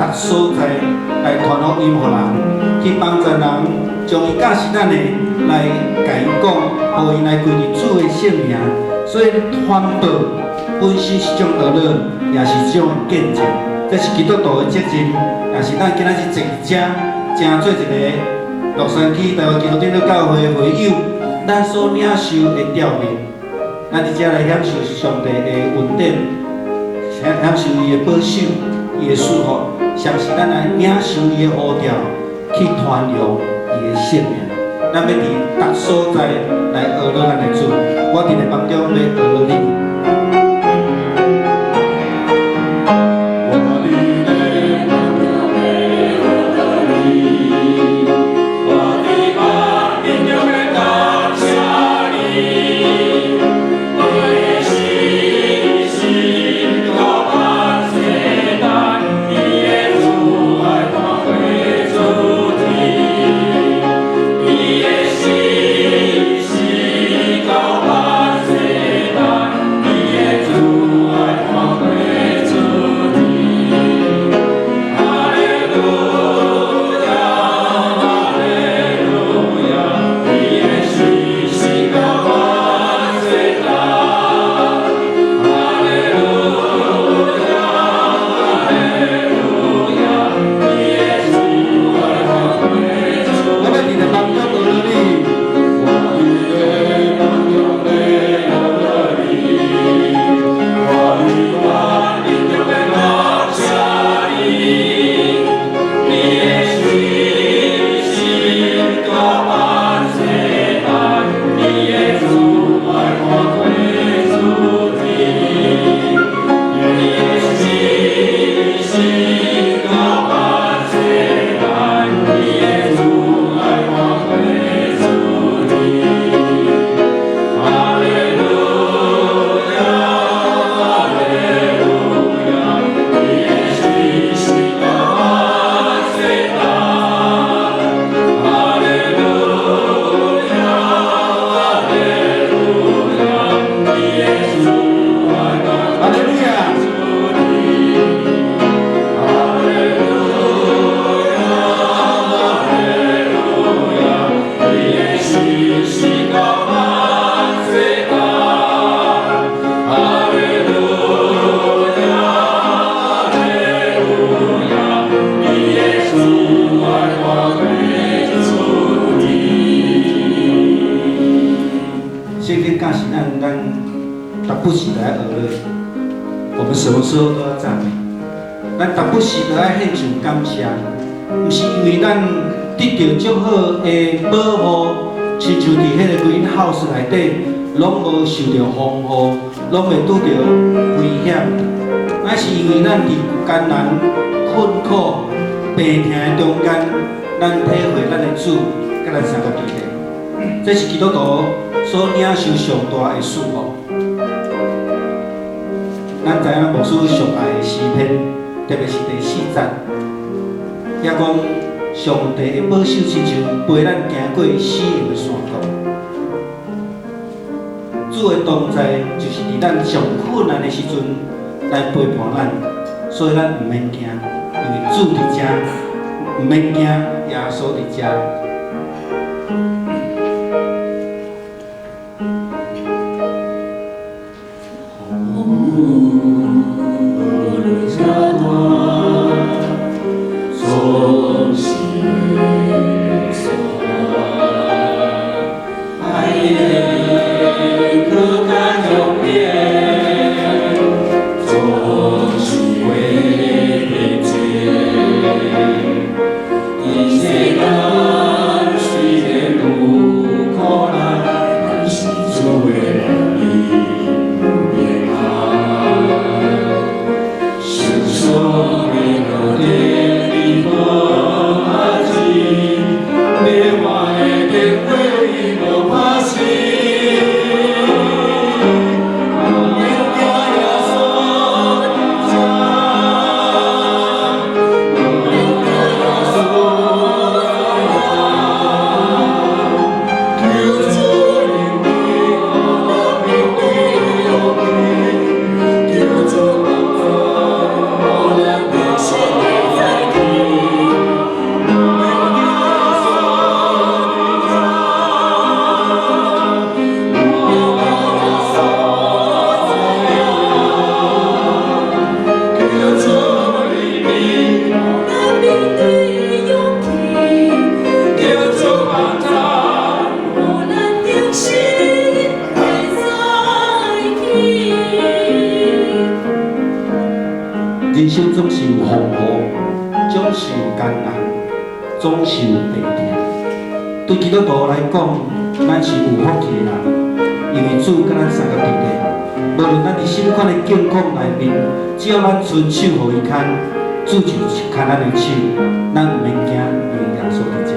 逐所在來傳福音予人，去幫助人，將伊教示咱的來共𪜶講，予𪜶來歸入主的聖名。所以傳道本身是種娛樂，也是一種見證。這是基督徒的責任，也是咱今仔日坐佇遮，成做一个洛杉磯台灣基督長老教會的會友，咱所領受的召命，咱佇遮來享受上帝的恩典，享受伊的保守、伊的祝福，同時咱來領受伊的呼召，去傳揚伊的聖名。咱欲佇逐所在來學樂咱的主，我佇咧夢中欲學樂你。我佇咧夢中欲學樂你，我佇夢中欲感謝你，你的信實到萬世代，你的慈愛看過諸天，你的信實到萬世代，你的慈愛看過諸天。哈利路亞，哈利路亞，你的信實到萬世代。哈利路亞，哈利路亞，你的慈愛看過諸我欲佇咧夢中學樂你。我佇咧夢中欲學樂你，我佇夢中欲感謝你，你的信實到萬世代，你的慈愛看過諸天，你的信實到萬世代，你的慈愛看過諸天。哈利路亞，哈利路亞，你的信實到萬世代。哈利路亞，哈利路亞，你的慈愛看哈利路亞。諸天。哈利路亞，哈利路亞，你的信實到萬世代。哈利路亞，哈利路亞，你的慈愛看過諸天。聖經教示咱，咱逐不時來學樂。我們什麼時候都要讚美，咱逐不時都愛獻上感謝，毋是因為咱得著足好的保護，親像佇彼個 greenhouse 內底，攏無受著風雨，攏袂拄著危險，乃是因為咱佇艱難、困苦、病痛的中間，咱體會咱的主佮咱相共佇咧。這是基督徒所領受上大的祝福。咱知影牧師上愛的詩篇，特別是第四節，遐講上帝的保守親像陪咱行過死蔭的山谷。主的同在就是佇咱上困難的時陣來陪伴咱，所以咱毋免驚，因為主佇遮，毋免驚，耶穌佇遮。風雨無論這大，總是會散。海燕可堪用變，總是會平靜。一世人。人生總是有風雨，總是有艱難，總是有病痛。對基督徒來講，咱是有福氣的人，因為主佮咱相佮佇咧。無論咱佇啥物款的境況內面，只要咱伸手予伊牽，主就牽咱的手，咱毋免驚，因為耶穌佇遮。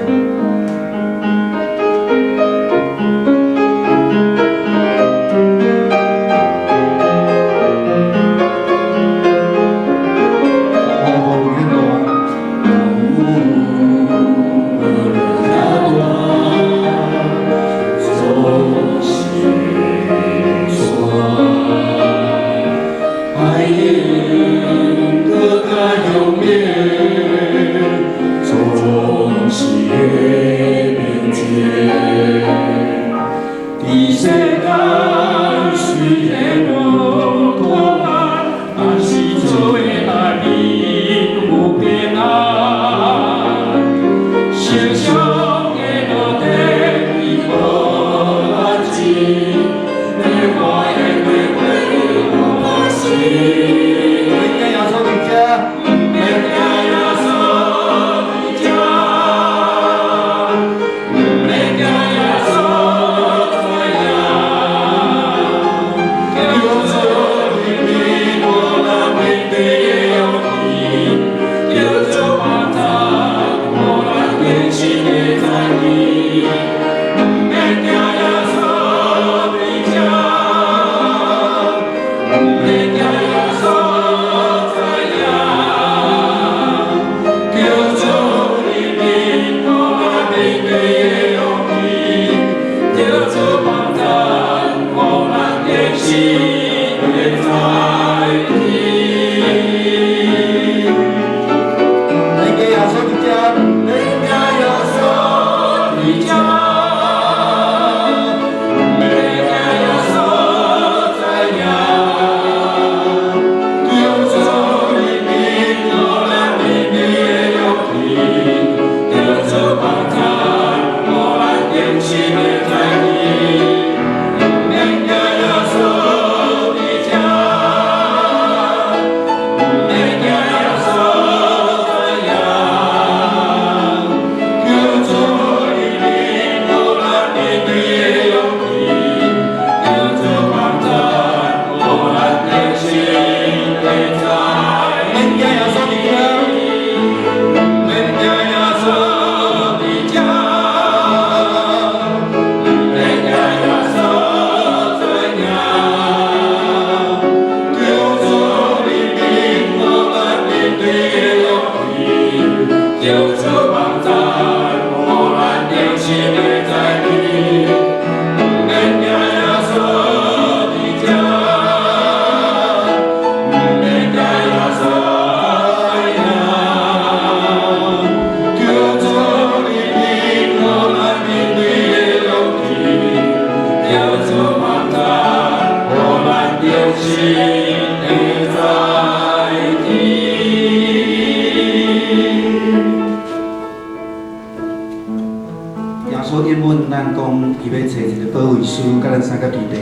耶穌應允咱講，伊欲揣一个保惠師，佮咱相佮佇咧，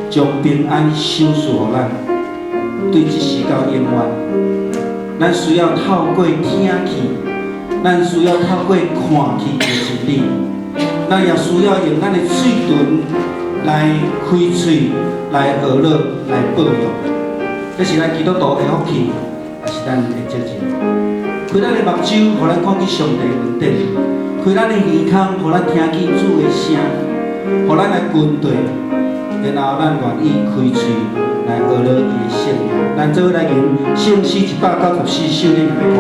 將平安賞賜予咱，對這時到永遠。咱需要透過聽去，咱需要透過看去的真理，咱也需要用咱的喙唇來開喙，來學樂，來報用。這是咱基督徒的福氣，也是咱的責任。開咱的目睭，予咱看見上帝的恩典；開咱的耳孔，予咱聽見主的聲，予咱來跟隨，然後咱願意開喙來學樂伊的聖名。咱做伙來吟聖詩194首，恁來看。 我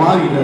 華語的。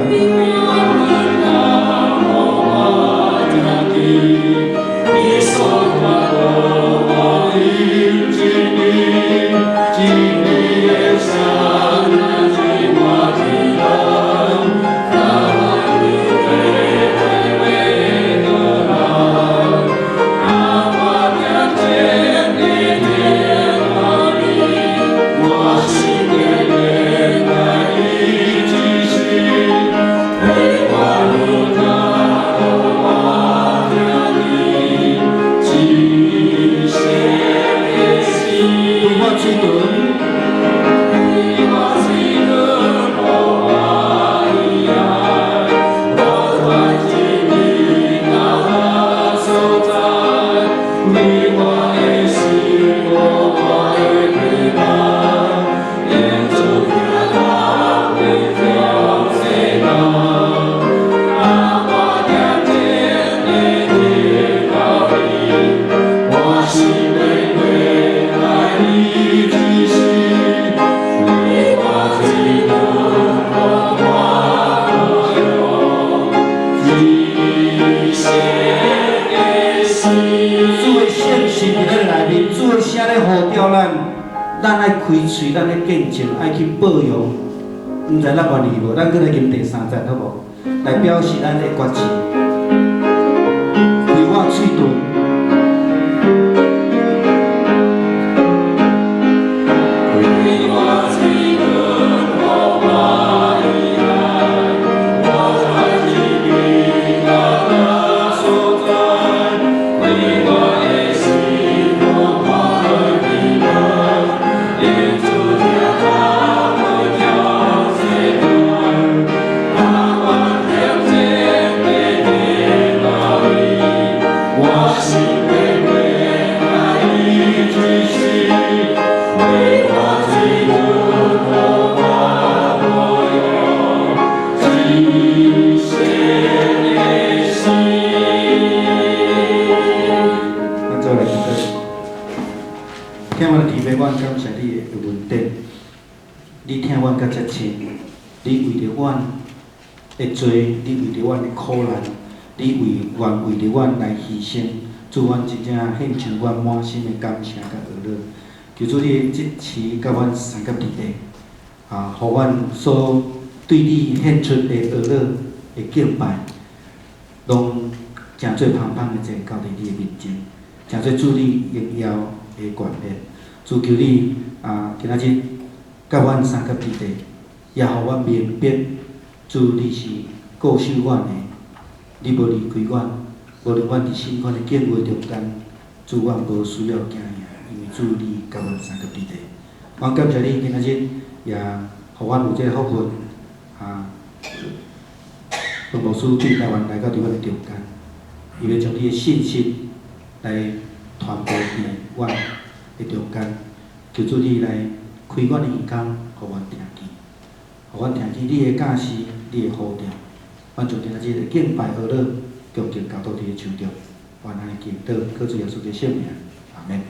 主的聖神佇咱內面，主的聲咧呼召咱，咱愛開喙，咱咧見證，愛去報揚。毋知咱願意無？咱閣來吟第三節好無？來表示咱的決志。開我喙唇。咱做來祈禱。疼阮的天父，阮感謝你的恩典，你疼阮甲遮深，你為著阮的罪，你為著阮的苦難，你為願為著阮來犧牲，主，阮真正獻上阮滿心的感謝佮呵咾。求主你這次佮阮相佮佇咧，啊，予阮所對你獻出的呵咾的敬拜，攏成做芳芳的祭交佇你的面前，成做主你榮耀的冠冕。主求你啊，今仔日佮阮相佮佇咧，也予阮明白，主你是顧守阮的，你無離開阮，無論阮佇啥物款的境遇中間，主阮無需要驚嚇，因為主你佮阮相佮佇咧。阮感謝你今仔日也予阮有這個福分，啊，彭牧師對台灣來到佇阮的中間，伊欲將你的信息來傳播佇阮的中間，求主你來開阮的耳孔，予阮聽見，予阮聽見你的教示，你的呼召。阮將今仔日的敬拜呵咾，恭敬交托佇你手中，阮按呢祈禱，靠主耶穌的聖名，阿們。